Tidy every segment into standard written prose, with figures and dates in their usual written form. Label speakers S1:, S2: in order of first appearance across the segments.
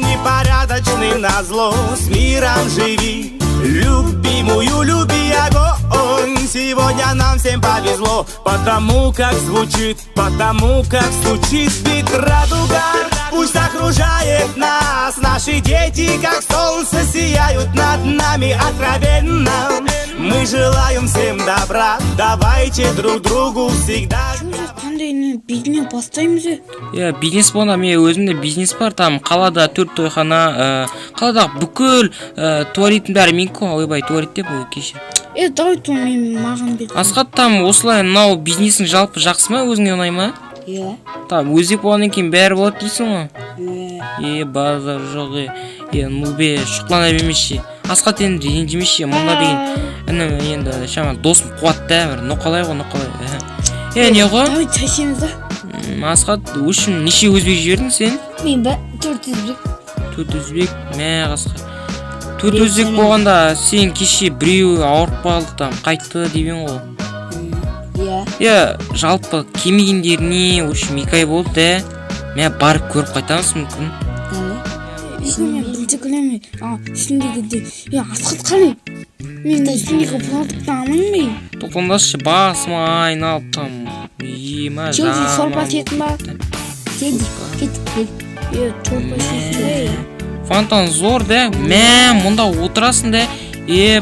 S1: Непорядочным назло. С миром живи, любимую люби огонь. Сегодня нам всем повезло, потому как звучит, потому как стучит бит радуга. Пусть окружает нас, наши дети, как солнце, сияют над нами откровенно. Мы желаем всем добра, давайте друг другу всегда.
S2: Өзі қандай не бизнес бастаймыз е?
S3: Иә, бизнес болғанда, мен өзімде бизнес бар. Там қалада төрт тойхана, қаладағы бүкіл туалеттің бәрі менікі ғой. Ойбай, туалет деп, ой, кешір.
S2: Е, давай то мен маған бер.
S3: Асхат, там осылай мынау бизнесің жалпы жақсы ма, өзіңе ұнай ма?
S4: Иә.
S3: Там өзек болғаннан кейін бәрі болады дейсің ғой.
S4: Иә.
S3: Е, базар жоқ. Е, е, нубе, шұқылана бермеші, Асхат, енді ренжімеші. Мұнда деген інім енді шамалы досым Қуат та бір ноқалай ғой, ноқалай. Е, не ғой?
S2: Давай чай ішеміз да.
S3: Асхат, в общем, неше өзбек жібердің сен?
S4: Мен ба? Төрт өзбек.
S3: Төрт өзбек, мә, қасқа. Төрт өзбек болғанда, сен кеше біреуі ауырып қалды, там қайтты деп едің ғой.
S4: Иә.
S3: Иә, жалпы келмегендеріне, в общем, 2 ай болды да. Мә, барып көріп қайтамыз мүмкін.
S4: Давай.
S2: Мен бірдеңелеме а үстіндегі де. Е, Асхат, қалай мен үстіндегі продуктты алмаймын ба?
S3: Тоқтаңдаршы, басым айналып там ема.
S2: Челси сорпа ішетін ба?
S4: Сен де кеттік, кел.
S2: Е, сорпа ішесің бе?
S3: Фонтан зор да. Мә, мұнда отырасың да. Е,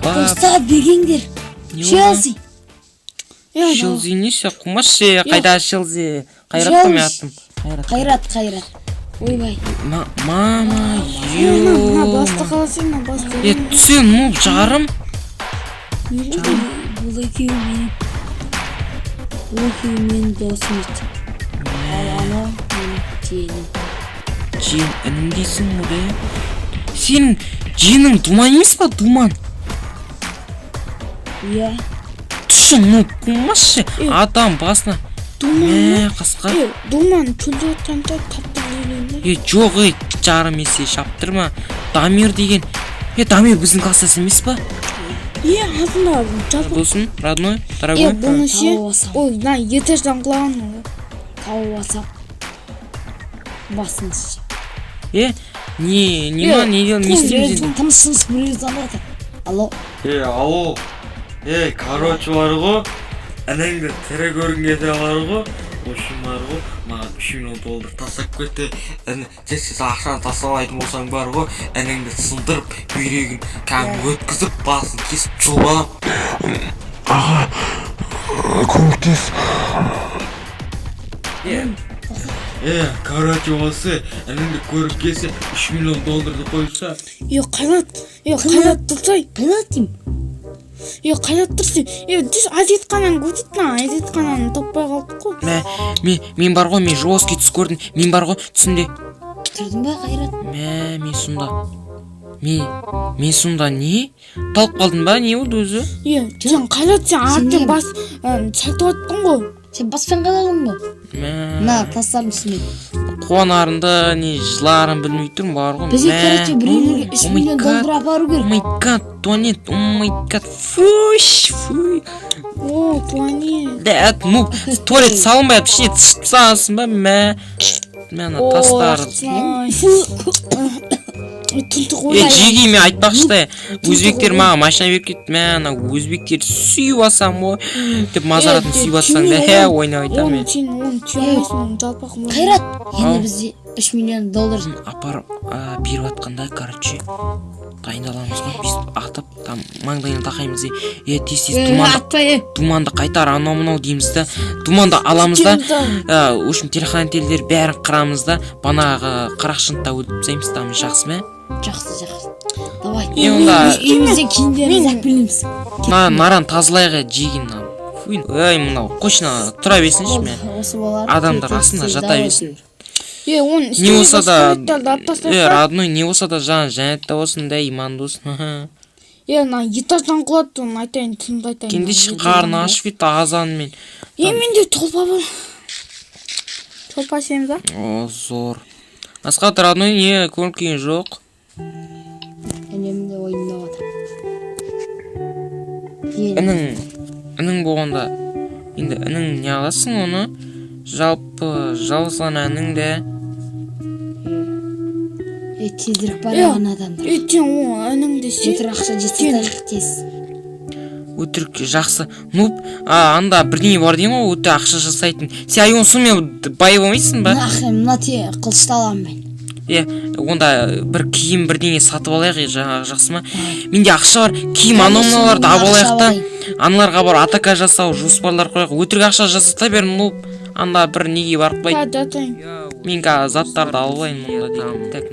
S3: ба.
S4: Достар, бергеңдер.
S3: Не болды?
S4: Челси.
S2: Е.
S3: Челси несі, қумашы, қайда Челси? Қайратта мен
S4: Челси.
S3: аттым Қайрат.
S4: Қайрат, Қайрат, ойбай.
S3: Мама.
S2: Мына
S3: Ё.
S2: басты қаласың, мына басты.
S3: Е, түсе, ну жарым.
S2: Не болды?
S4: Бұл екеуі менің досым еді, ал анау менің жиенім.
S3: Жиен, інім дейсің ғой да. Сенің жиенің Думан емес па, Думан?
S4: Иә.
S3: Түсші, ну қумашы.
S2: Е.
S3: Адам басына.
S2: Думан.
S3: Мә, қасқа.
S2: Е, Думан чөлде жатқанда таптық ойлаймын да.
S3: Е, жоқ, ей, жарым есе шаптырма. Дамир деген, е, Дамир біздің класстас емес па?
S2: Е, алдында жалпы.
S3: Досым, родной,
S2: Е,
S3: дорогой.
S2: бұны ше?
S4: Тауып алсам.
S2: Ол мына этаждан құлаған ғой.
S4: Тауып алсам, басын шешем.
S3: Е, не не ма, не не істейміз енді?
S4: Тыныш, тыныш, біреу звондап жатыр. Алло.
S5: Е, алло. Е, короче, бар ғой, ініңді тірі көргің келсе, бар ғой, в общем, бар ғой, маған 3 миллион доллар тастап кетті іні. Тез тез ақшаны тастамайтын болсаң, бар ғой, ініңді сындырып, бүйрегін кәдімгі өткізіп, басын кесіп, жұлып аламын.
S6: Аға, көмектес.
S3: Е.
S5: Е, короче, осы ініңді көріп келсе, 3 миллион долларды қойса.
S2: Е, Қайрат, е, Қайрат, тұрсай.
S4: Қайрат деймін.
S2: Е, Қайрат, тұрсай. Е, түс, әжетхананы көрсет, мына әжетхананы таппай қалдық қой.
S3: Мә, мен бар ғой, мен жесткий түс көрдім. Мен бар ғой, түсімде.
S4: Тұрдың ба, Қайрат?
S3: Мә, мен сонда не талып қалдым ба, не болды өзі?
S2: Е, сен, Қайрат, сен
S4: Сен
S2: артын
S4: не?
S2: бас сатып аттың ғой.
S4: Сен баспен қаладың ғой.
S3: Мә.
S4: Мына тастардың үстіне.
S3: Қуанарымды, не жыларымды білмей тұрмын бар ғой.
S4: Бізге,
S3: Мә.
S4: короче, біреулерге үш
S3: Oh my
S4: миллион
S3: God.
S4: доллар апару
S3: Oh
S4: керек.
S3: my God, туалет, oh my God, фуш, фуй.
S2: О, туалет.
S3: Да, ну, туалет салынбай жатып, ішіне түсіп тастағансың ба, мә. Мә, ана тастар.
S2: Түнтік
S3: Е,
S2: ой.
S3: жеге, мен айтпақшы да, өзбектер маған машина беріп кетті, мә, ана өзбектерді сүйіп алсам ғой, деп мазаратын сүйіп алсаң да, хе, ойнап айтамын
S2: Оны
S3: мен.
S2: сен оны түйе алмайсың, оны жалпақ мұрын.
S4: Қайрат,
S3: Ау.
S4: енді бізде 3 миллион доллар.
S3: Апарып беріп жатқанда, короче, дайындаламыз ғой, бүйтіп атып, там маңдайына тақаймыз де, е, тез тез Думанды
S4: Атпай, е.
S3: Думанды қайтар, анау мынау дейміз да, Думанды аламыз да, в общем, телохранительдер бәрін қырамыз да, банағы қарақшыны да өлтіріп тастаймыз там, жақсы ма?
S4: Жақсы, жақсы, давай.
S3: Е, онда
S4: Үйімізден киімдерімізді алып келеміз.
S3: Мына наран тазалайық, е, жеген мына. Фуй, ей, мынау қойшы, мына тұра берсінші, мә.
S4: Болды, осы болады.
S3: Адамдар астында жата берсін.
S2: Е, оны
S3: Не болса да,
S2: алып
S3: е,
S2: тастаса.
S3: родной, не болса да, жан жәннатта болсын да, иманды болсын.
S2: Е, мына этаждан құлады, оны айтайын, түнді айтайын.
S3: Кендеші қарны ашып кетті азанмен.
S2: Е, менде толпа бар. Толпа ішеміз а?
S3: О, зор. Асхат, родной, не көңіл күйің жоқ?
S4: Інім де ойнап жатыр.
S3: Інің болғанда енді інің не қыласың оны, жалпы жалғыз ғана інің де.
S4: Е, тезірек бар ана адамдар.
S2: Е, сен о ініңді ше.
S4: Өтірік ақша жасатайық тез.
S3: Өтірік жақсы, нуб. А, анда бірдеңе бар деймін ғой, өте ақша жасайтын. Сен, айон, сонымен бай болмайсың ба?
S4: Мына ақша, мына те қылышты аламын мен.
S3: Е, онда бір киім, бірдеңе сатып алайық, е, жаңағы жақсы ма? Менде ақша бар, киім, анау мыналарды алып алайық та, аналарға барып атака жасау жоспарлар құрайық. Өтірік ақша жасата бер, нуб. Анда бір неге барып қойды.
S2: Жатайын.
S3: Мен қазір заттарды алып алайын мұнда деген. Так,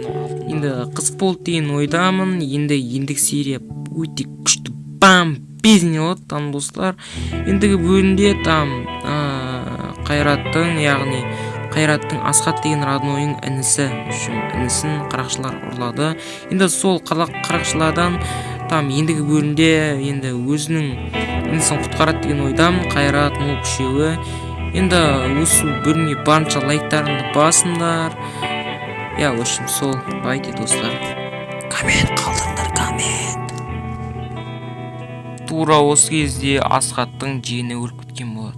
S3: енді қызық болды деген ойдамын. Енді ендігі серия өте күшті, бомбезный болады там, достар. Ендігі бөлімде там Қайраттың, яғни Қайраттың Асхат деген роднойың інісі үшін, інісін қарақшылар ұрлады. Енді сол қарақшылардан там ендігі бөлімде енді өзінің інісін құтқарады деген ойдамын Қайрат, нуб үшеуі. Енді осы бөлімге барынша лайктарыңды басыңдар. Иә, в общем, сол. Давайте, достар, коммент қалдырыңдар, коммент. Тура осы кезде Асхаттың жиені өліп кеткен болады.